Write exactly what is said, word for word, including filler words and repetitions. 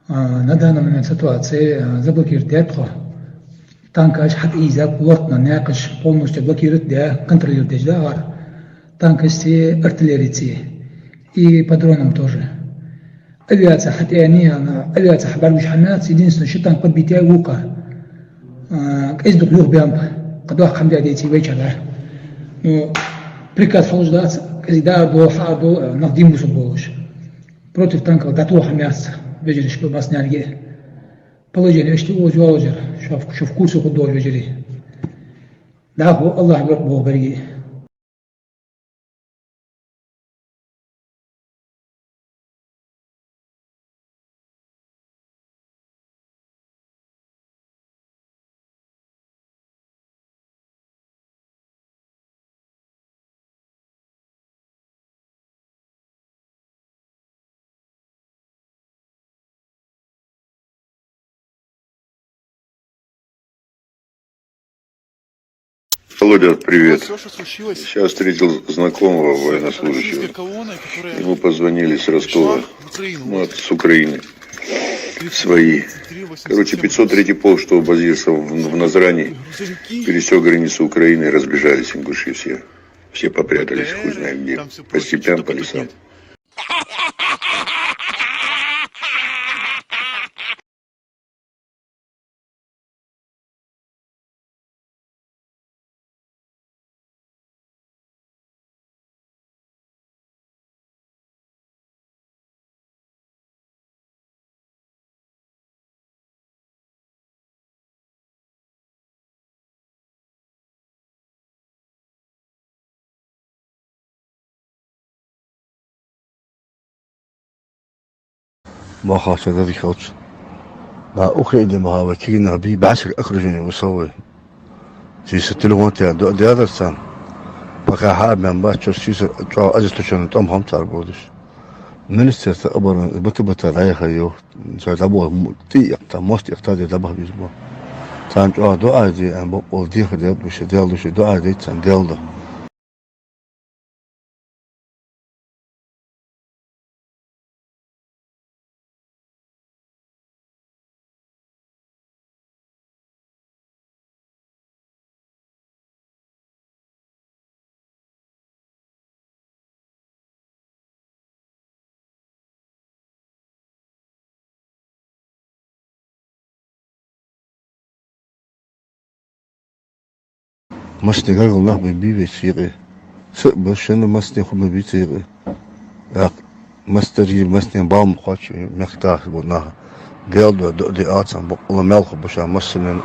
А, на данный момент ситуация, а, заблокировать даьд тхо. Танкаш хьатӀаийзаб, лорта наькъаш полностью блокировать даь, контролировать деш да гӀар. Танкашцеи, артиллерицеи. И по дронам тоже. Авиаци хьатӀаяьннай, а, авиаци хьабӀаргагуш хӀама яц, единственное, ши танк подбитый вукха. А, кӀезиг юхабаьннаб, кхы доккха хӀама даь деций вайчар. Ну, приказ хьалуш дац, кӀезига дӀаара дола, хьаара дола, а, нах дийна бусалба болаш. Противотанковый дӀатоха хӀама яц, вежарашка, массанега. Положени иштта укхаза йоалаш яр, шо, шо в курсе хургдолаш, вежарий. ДӀахо Аллахӏ барт боху беррига. Володя, привет. Сейчас встретил знакомого военнослужащего. Ему позвонили с Ростова. Ну, от, с Украины. Свои. Короче, пятьсот третий полк, что базировался в, в Назрани, пересёк границу Украины, разбежались ингуши все. Все попрятались хуй знает где. По степям, по лесам. Бахача дадихалц. Ба Украине баха вай кигина би башир окружение высовой. Сиса телефон тя до дядерсан. Пока хабян бачо сиса чо азис тучен том хам цар будиш. Министерство обороны бата бата райха йо. Цар дабо ти якта мост якта де дабах бизбо. Цан чо до айди ан бо ол диха де душе дел душе до айди цан дел до. Масне гаргал нах бе биве сиге. С башена масне хума бицеге. Ах, мастери масне балм хоче мехтах бо нах. Гел до до де ацам бо ла мел ху баша масне.